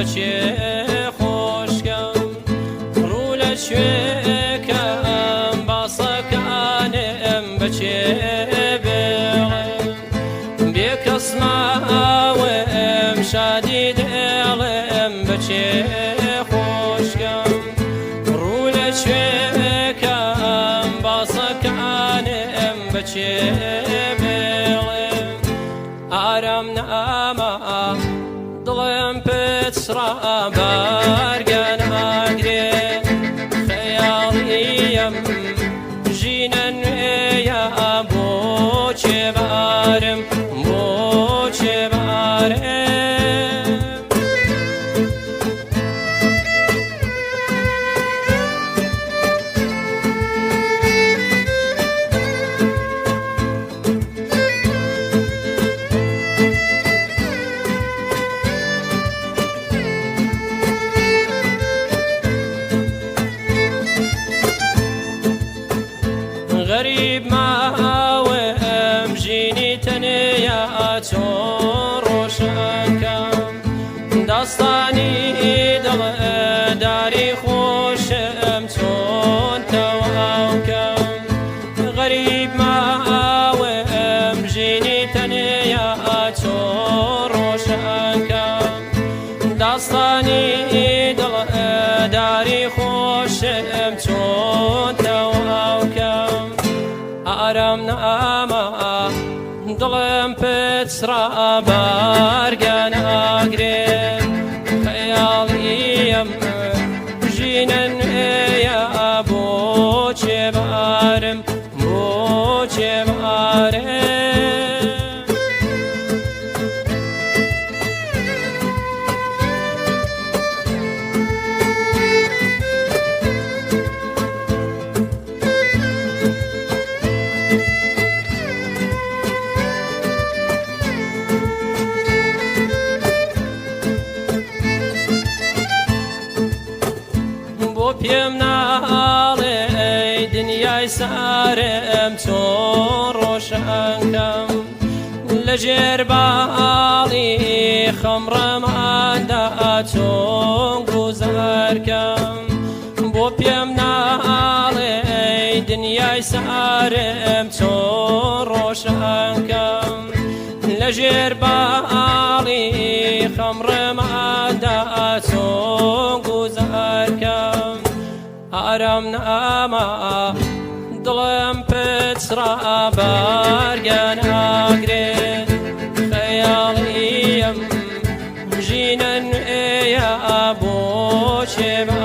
بەچێ خۆشکەم ڕوو لە کوێکەم باسەکانم بەچێ بێڵم بێکەس ماوم شادی دێڵم بەچێ خۆشکەم ڕوو لە کوێکەم باسەکانم بەچێ بێڵم ئارام ناما دڵم پچڕا بارگە ناگرێ خەیاڵیم ژینە نوێیە بۆ چێ بارم بۆ چێ بارم. غەریب ماوم ژینی تەنیا چۆن ڕۆشنکەم داستانی دڵداری خۆشم چۆن تەواوکەم غەریب ماوم ژینی تەنیا چۆن ڕۆشنکەم داستانی دڵداری خۆشم چۆن تەواوکەم ئارام ناما دڵم پچڕا بارگە ناگرێ خەیاڵیم ژینە نوێیە بۆ چێ بارم بۆ چێ بارم. بۆ پێم ناڵێ دنیای سارم چۆن ڕۆشنکەم لەژێر باڵی خەمڕەماندا چۆن گوزارکەم بۆ پێم ناڵێ دنیای سارم چۆن ڕۆشنکەم لەژێر باڵی خەمڕەماندا چۆن گوزارکەم ئارام ناما دڵم پچڕا بارگە ناگرێ خەیاڵیم ژینە نوێیە بۆ چێ.